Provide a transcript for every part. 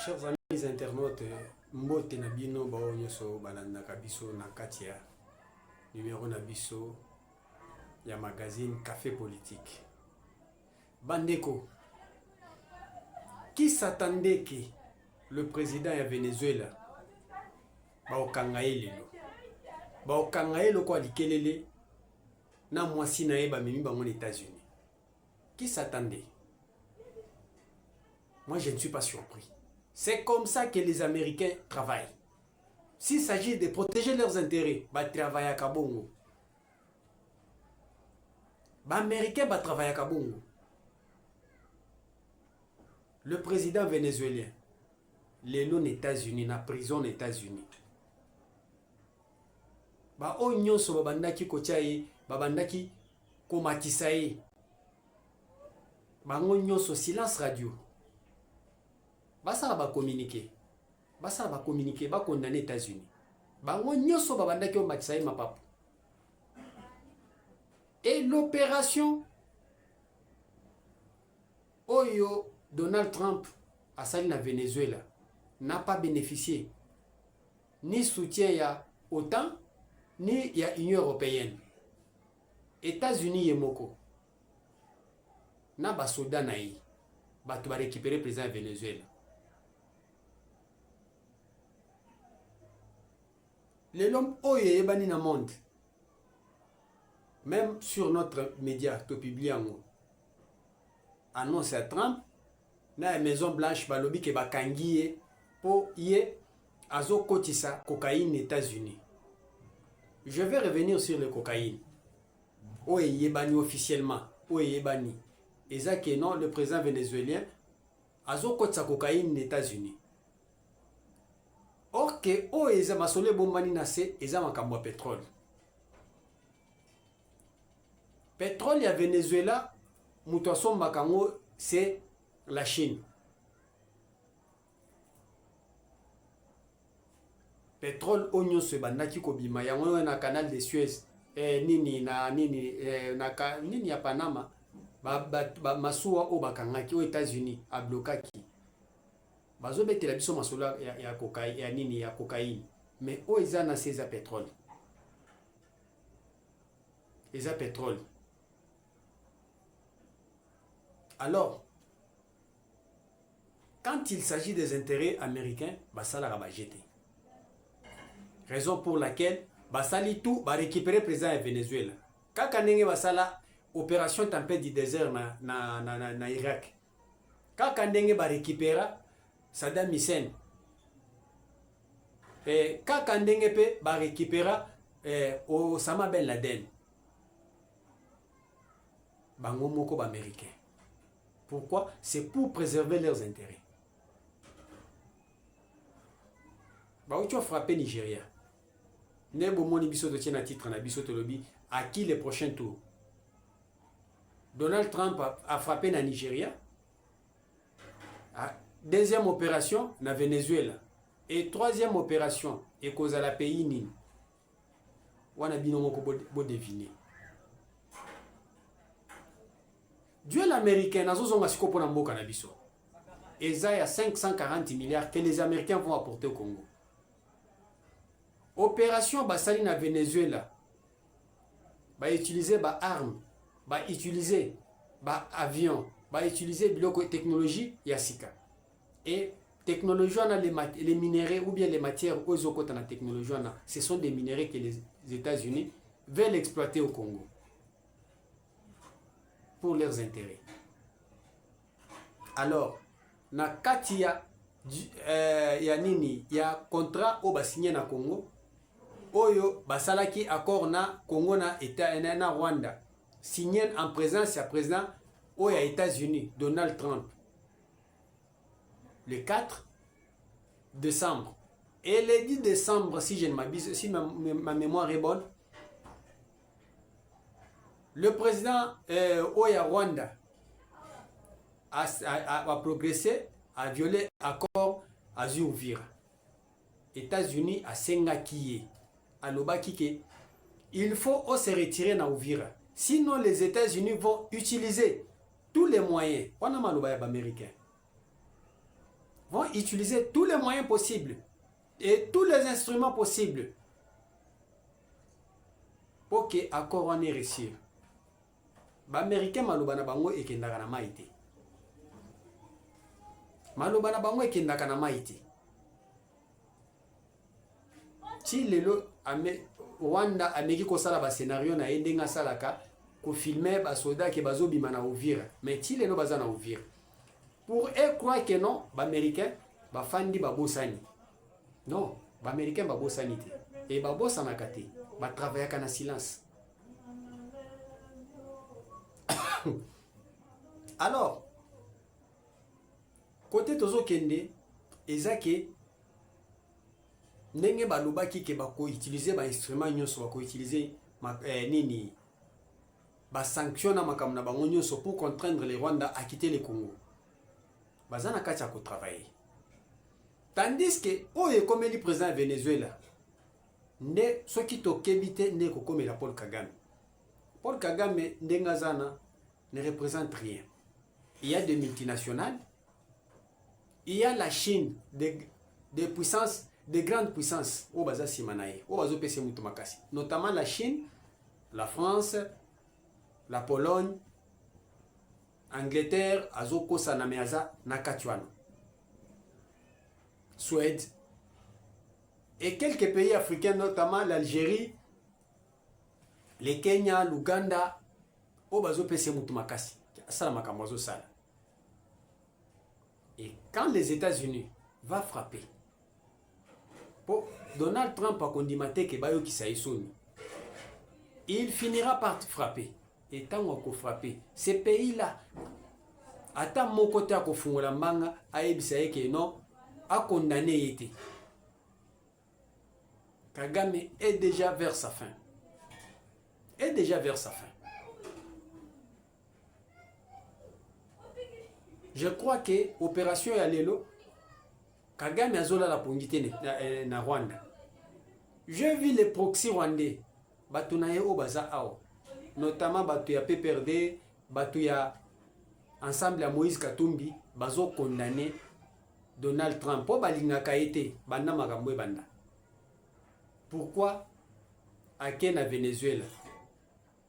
Chers amis internautes, mbote na bino baoyo nyonso balandaka biso na kati ya numero na biso ya magazine Café Politique. Bandeko, qui s'attendait que le président ya Venezuela baokanga ye lelo, baokanga ye lokola likelele na mwasi na ye bamemi bango na États-Unis. Qui s'attendait? Moi, je ne suis pas surpris. C'est comme ça que les Américains travaillent. S'il s'agit de protéger leurs intérêts, ba travaillaka bongo. Ba Américains ba travaillaka bongo. Le président vénézuélien, lelo na États-Unis, na prison na États-Unis. Ba oyo nyonso babandaki kotia ye, babandaki komatisa ye. Bango nyonso silence radio. Basala ba communiqué. Basala ba communiqué, ba condamner États-Unis. Bango nyonso babandaki komatisa ye mapapu. Et l'opération oyo Donald Trump asali na Venezuela n'a pas bénéficié ni soutien ya OTAN ni ya Union européenne. États-Unis ye moko na basoda na ye bato ba récupérer président ya Venezuela. Lelo oyo eyebani na monde, même sur notre média topublie yango, annonce ya Trump na ya Maison Blanche, balobi ke bakangi ye mpo ye azokotisa cocaïne na États-Unis. Je vais revenir sur le cocaïne oyo eyebani officiellement, oyo eyebani eza ke non, le président vénézuélien azokotisa cocaïne na États-Unis. Or ke oyo eza masolo ebombani na se, eza makambo ya pétrole. Pétrole ya Venezuela, moto asombaka yango, c'est la Chine. Pétrole oyo nyonso ebandaki kobima yango oyo na canal de Suez, nini na nini, na ka, nini ya Panama, ba masuwa oyo bakangaki, oyo États-Unis ablokaki, bazobetela biso masolo ya nini, ya cocaïne. Mais oyo eza na se eza pétrole, eza pétrole. Alors, quand il s'agit des intérêts américains, basalaka ba jeu te. Raison pour laquelle basali tout ba récupérer président ya Venezuela, kaka ndenge basala opération Tempête du désert na Irak, kaka ndenge ba récupéra Saddam Hussein, kaka ndenge mpe ba récupéra Osama Ben Laden, bango moko ba Américains. Pourquoi? C'est pour préserver leurs intérêts. Bauti frapper Nigeria. Nde bomoni biso totie na titre na biso, tolobi à qui le prochain tour. Donald Trump a frappé na Nigeria, deuxième opération na Venezuela et troisième opération ekozala pays nini wana, bino moko bodevine. Duel américain, nazozonga sikoyo mpona mboka na biso, eza ya 540 milliards que les Américains vont apporter au Congo. Opération basali na Venezuela, bautilize baarme, bautilize baavion, bautilize biloko, technologie ya sika. Et technologie wana, les minéraux ou bien les matières oyo ezokota na technologie wana, ce sont des minéraux que les États-Unis veulent exploiter au Congo pour leurs intérêts. Alors, na kati ya nini, ya contrat oyo basinye na Congo, oyo basalaki accord na Congo na État na Rwanda, signé en présence ya président oyo ya États-Unis Donald Trump le 4 décembre et le 10 décembre, si je ne m'abuse, si ma mémoire est bonne, le président oyo ya Rwanda a progressé, a violé accord, azwi Uvira. États-Unis asengaki ye, alobaki ke il faut o se retirer na Uvira, sinon les États-Unis vont utiliser tous les moyens. Wana maloba ya baaméricain. vont utiliser tous les moyens possibles et tous les instruments possibles pour que accord wana réussir. Baaméricain, maloba na bango ekendaka na mai te, maloba na bango ekendaka na mai te. Ti lelo ame, Rwanda ameki kosala bascénario na ye ndenge asalaka kofilmer basoda ke bazobima na Uvira, mais ti lelo baza na Uvira. Pour eux croire que non, baaméricain bafandi babosani. Non, baaméricain babosani te e babosanaka te, batravaillaka na silence. Alors côté tozokende eza ke ndenge balobaki ke bakoutiliser bainstrument nyonso, bakoutiliser nini, basanction na makambo na bango nyonso pour contraindre le Rwanda à quitter le Congo. Baza na kati ya kotravailler, tandis que oyo ekomeli président ya Venezuela nde soki tokebi te nde ekokomela Paul Kagame. Paul Kagame ndenge aza na ne représente rien. Il y a des multinationales, il y a la Chine, des puissances, des grandes puissances oyo baza nsima na ye, oyo bazopesa mutu makasi, notamment la Chine, la France, la Pologne, Angleterre azokosana me aza na kati wana, Suède et quelques pays africains, notamment l'Algérie, le Kenya, l'Ouganda, oyo bazopesa mutu makasi asala makambo azosala. Et quand les États-Unis va frapper, po Donald Trump akondima te ke bayokisa ye soni, il finira par frapper. Et ntango akofrapper ce pays là, ata moko te akofungola mbanga ayebisa ye ke non, akondamner ye te. Kagame est déjà vers sa fin, est déjà vers sa fin. Je crois que opération ya lelo, Kagame azolala pongi te na Rwanda. Je vis les proxy rwandais, bato na ye oyo baza awa, notamment bato ya PPRD, bato ya ensemble ya Moïse Katumbi, bazokondamner Donald Trump mpo balingaka ye te. Banda makambo ebanda, pourquoi ake na Venezuela?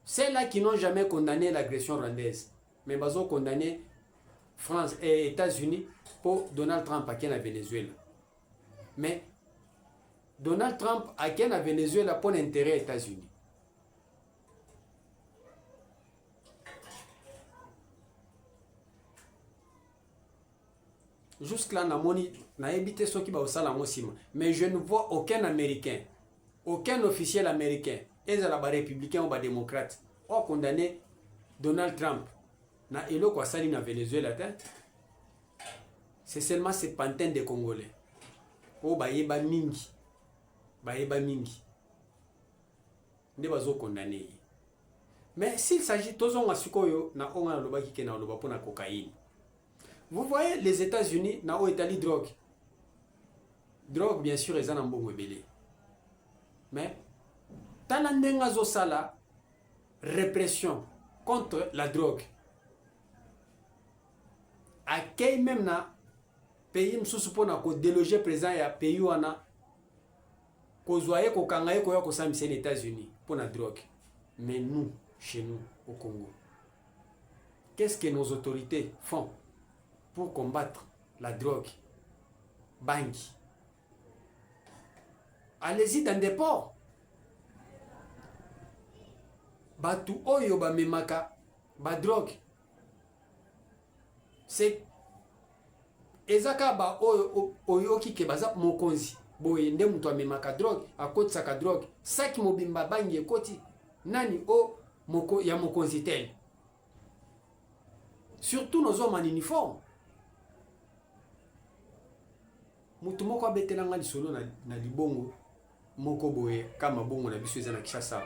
Ceux-là qui n'ont jamais condamné l'agression rwandaise, mais bazokondamner France et États-Unis mpo Donald Trump ake na Venezuela. Mais Donald Trump ake na Venezuela mpo na intérêt ya États-Unis. Jusque là namoni, nayebi te soki bakosala yango nsima, mais je ne vois aucun Américain, aucun officiel américain, ezala barépublicain ou badémocrate, oyo condamné Donald Trump na eloko asali na Venezuela te. C'est seulement ces pantins de Congolais oyo bayeba mingi, bayeba mingi nde bazokondamner ye. Mais s'il s'agit, tozonga sikoyo na oyo nga nalobaki ke na oloba mpona cocaïne. Vous voyez les États-Unis na oyo etali drogue. Drogue bien sûr eza na mbongo ebele, mais tala ndenge azosala répression contre la drogue. Akei même na pays mosusu mpona kodéloger président ya pays wana, kozwa ye, kokanga ye, koya kosambisa ye na États-Unis mpona drogue. Mais nous, chez nous au Congo, qu'est-ce que nos autorités font pour combattre la drogue, bangi? Allez-y dans des ports, bato oyo bamemaka badrogue, c'est eza kaka baoyo oyoki ke baza mokonzi boye nde moto amemaka drogue, akotisaka drogue, saki mobimba bangi ekoti nani o moko, ya mokonzi tel. Surtout nos hommes en uniforme. Motu moko abetelanga lisolo na libongo moko boye kama bongo na biso eza na Kinshasa.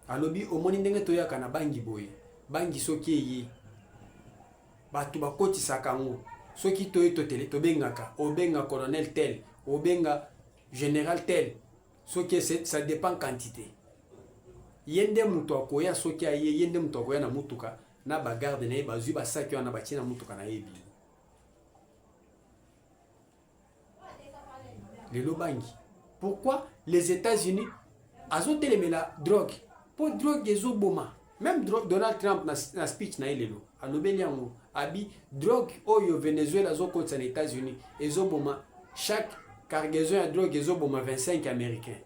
Alobi omoni ndenge toyaka na bangi boye, bangi soki eye, bato bakotisaka yango, soki toye totele tobengaka, obenga colonel tel, obenga général tel, soki ça dépend quantité, ye nde moto akoya. Soki aye, ye nde moto akoya na mutuka na bagarde na ye, bazwi basaki wana, batie na mutuka na ye, ebimi. Lelo bangi. Pourquoi les États-Unis azotelemela drogue? Mpo drogue ezoboma. Même Donald Trump na speech na ye lelo alobeli yango, abi drogue oyo Venezuela azokotisa na États-Unis ezoboma, chaque cargaison ya drogue ezoboma 25 Américains.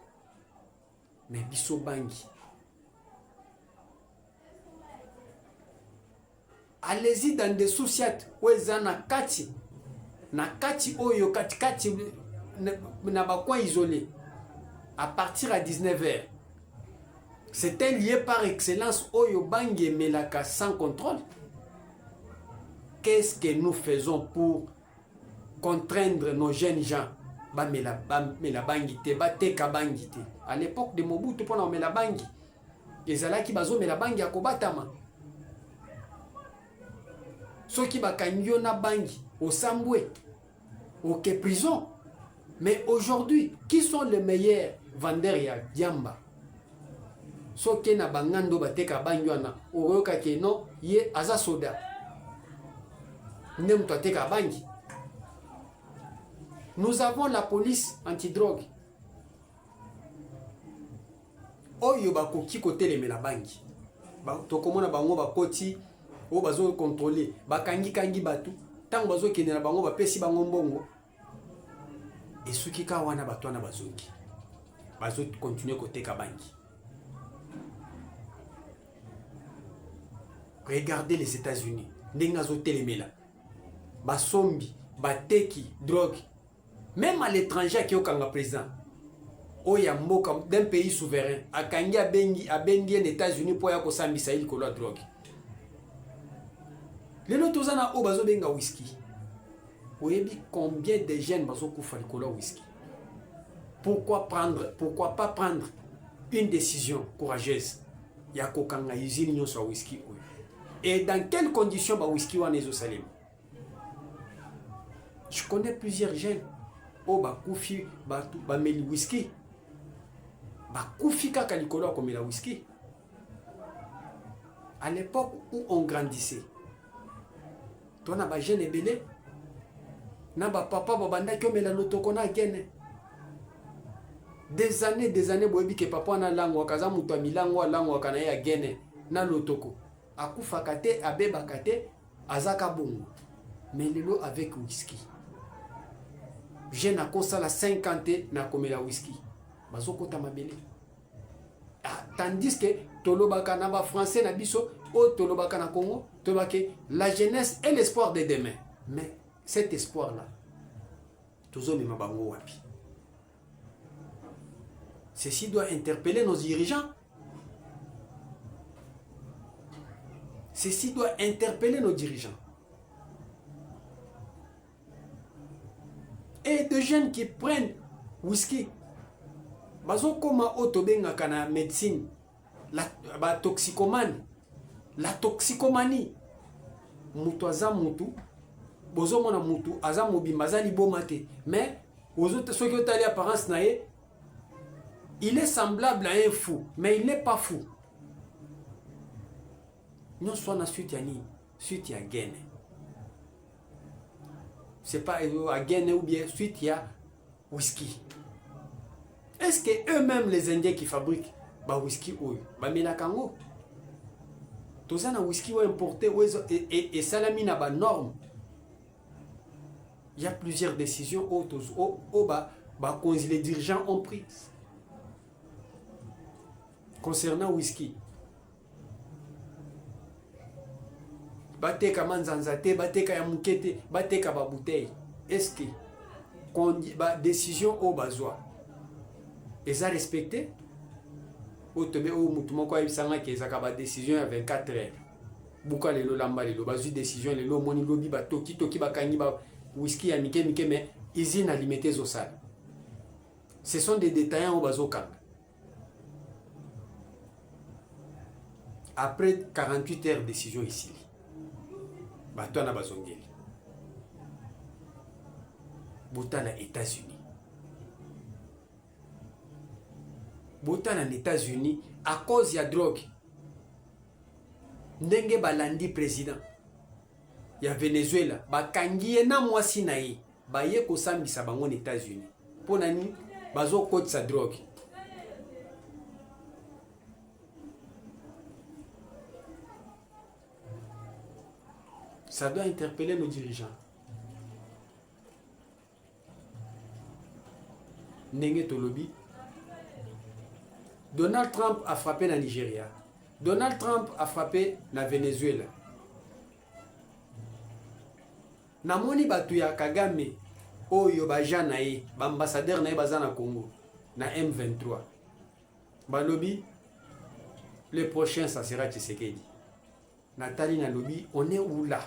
Mais biso bangi. Allez-y dans des sous-ciat oyo eza na kati, na kati oyo katikati na bacoin isolé à partir à 19h. C'est un lieu par excellence oyo bangi emelaka sans contrôle. Qu'est-ce que nous faisons pour contraindre nos jeunes gens bamela, bamela bangi te, bateka bangi te? À l'époque de Mobutu, mpona komela bangi ezalaki bazomela bangi ya kobatama. Soki bakangi yo na bangi, osambwe, oke prison. Mais aujourd'hui, qui sont les meilleurs vendeurs ya diamba? Soki na bangando bateka bangi wana, okoyoka ke non, ye aza soda nde moto ateka bangi. Nous avons la police antidrogue oyo bakoki kotelemela bangi. Tokomona bango bakoti oyo bazokontrole, bakangikangi bato. Ntango bazokende na bango, bapesi bango mbongo, esuki ka wana. Bato wana bazongi, bazokontinue koteka bangi. Regardez les États-Unis, ndenge azotelemela basombi, bateki drogue même à l'étranger. Aki okanga président oyo ya mboka d'un pays souverain, akangi, abengi, abengi ye na États-Unis mpo ya kosambisa ye likolo ya drogue. Lelo toza na oyo bazobenga whisky. Oyebi combien de jeunes bazokufa likolo ya whisky? Pourquoi pas prendre une décision courageuse ya kokanga usine nyonso ya whisky oyo? Et dans quelles conditions ba whisky wana ezosalema? Je connais plusieurs jeunes oyo bakufi, bato bameli whisky, bakufi kaka likolo ya komela whisky. À l'époque où on grandissait, to na bajeune ebele na bapapa babandaki omela lotoko na gene des années, des années. Boyebi ke papa wana alangwaka, aza moto ya milango, alangwaka na ye ya gene na lotoko, akufaka te, abebaka te, azaka bongo. Mais lelo avec whisky, jeune akosala 50 te na komela whisky, bazokota mabele. Ah, tandis que tolobaka na bafrançais na biso oyo tolobaka na Congo, tolobaka la jeunesse est l'espoir de demain. Mais cet espoir là tozomema bango wapi? Ceci doit interpeller nos dirigeants. Ceci doit interpeller nos dirigeants. Et de jeunes qui prennent whisky bazokoma oyo tobengaka na médecine batoxicomane, la toxicomanie. Moto aza mutu, bozomona mutu aza mobimba, aza liboma te, mais soki otali apparence na ye, il est semblable à un fou, mais il n'est pas fou. Nyonso wana suite ya nini? Suite ya gene, c'est pas agene, ou bien suite ya whisky. Est-ce que eux-mêmes, les Indiens qui fabriquent ba whisky oyo, bamelaka yango? Toza na whisky oyo importé, oyo esalami na banorme. Il y a plusieurs décisions oyo bakonzi, les dirigeants ont pris concernant whisky. Bateka manzanza te, bateka ya moke te, bateka babouteille. Est-ce que badécision oyo bazwa eza respecté? Oyo tobe oyo motu moko ayebisangaki, ezalaka badécision ya 24 heures. Buka lelo, lamba lelo. Bazwi décision lelo, omoni lobi batoki toki, bakangi ba whisky ya mike mike, mais usine alimete ezosala. Ce sont des détaillants oyo bazokanga. Après 48 heures, décision esili, bato wana bazongeli. Botala États-Unis, botala na États-Unis, à cause ya drogue, ndenge balandi président ya Venezuela, bakangi ye na mwasi na ye, baye kosambisa bango na États-Unis. Mpo na nini bazokotisa drogue? Ça doit interpeller nos dirigeants. Ndenge tolobi, Donald Trump a frappé na Nigeria. Donald Trump a frappé na Venezuela. Namoni bato ya Kagame oyo baja na ye, baambassadeur na ye baza na Congo na M23. Balobi le prochain, ça sera Tshisekedi. Natali, nalobi, on est où là?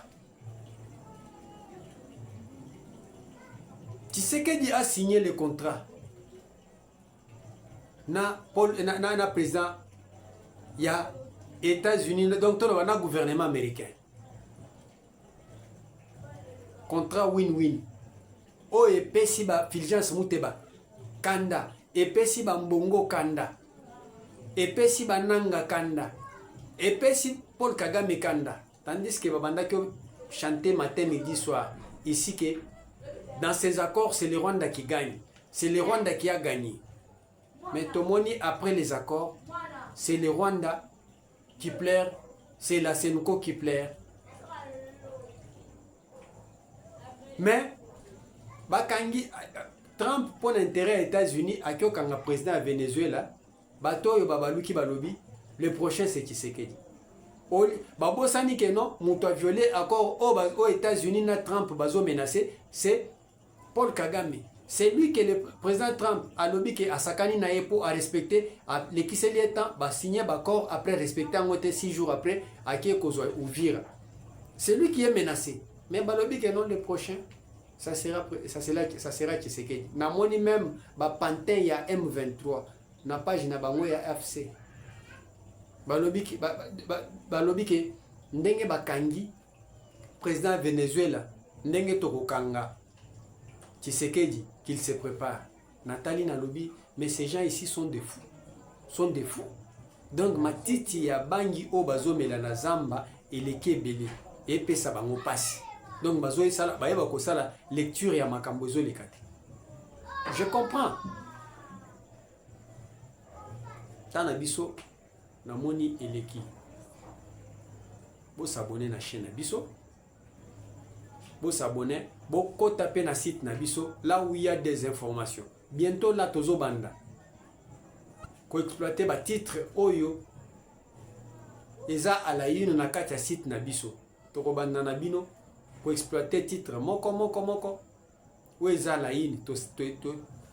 Tshisekedi a signé le contrat na, Paul, na président ya États-Unis, donc toloba na gouvernement américain, contrat win-win oyo epesi ba Fulgence Muteba kanda, epesi bambongo kanda, epesi bananga kanda, epesi Paul Kagame kanda, tandis que babandaki chanter matin, midi, soir ici que dans ces accords, c'est le Rwanda qui gagne, c'est le Rwanda qui a gagné. Mais tomoni, après les accords, c'est le Rwanda qui pleure, c'est la CENCO qui pleure. Mais bakangi Trump mpo na intérêt ya États-Unis, aki okanga président ya Venezuela. Bato oyo babaluki, balobi le prochain, c'est Tshisekedi. Babosani ke non, moto aviolé accord oyo États-Unis na Trump bazomenace, c'est Paul Kagame. C'est lui que le président Trump alobi ke asakani na ye mpo arespecte, alekiseli ye temps, basigne baaccord, après respecte yango te, 6 jours après ake kozwa Uvira. C'est lui qui est menacé. Mais balobi ke non, le prochain, ça sera Tshisekedi. Namoni même bapantin ya M23 na page na bango ya FC, balobi ke ndenge bakangi président Venezuela, ndenge tokokanga Tshisekedi, qu'il se prépare. Natali, nalobi, mais ces gens ici sont des fous, sont des fous. Donc matiti ya bangi oyo bazomela na zamba eleki ebele, epesa bango mpasi. Donc bazosala, bayeba kosala lecture ya makambo ezoleka te. Je comprends. Ta na biso, namoni eleki. Bos'abonner na chaîne na biso, bos'abonner, bokota mpe na site na biso, là où il y a des informations. Bientôt là, tozobanda koexploiter batitre oyo eza à la une na kati ya site na biso. Tokobanda na bino koexploiter titre moko moko moko oyo eza à la une.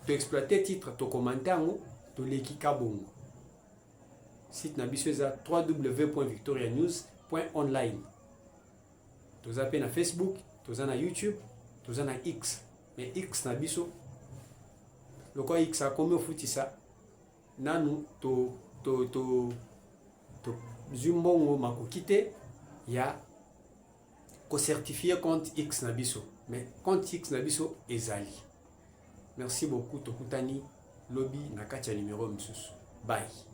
Toexploiter titre, tocommenter yango, toleki ka bongo. Site na biso eza www.victorianews.online. Toza mpe na Facebook, toza na YouTube, toza na X. Mais X na biso, lokola X akomi ofutisa nanu, to to to tozwi mbongo makoki te ya kocertifier compte X na biso, mais compte X na biso ezali. Merci beaucoup, tokutani lobi na kati ya numero mosusu. Bye.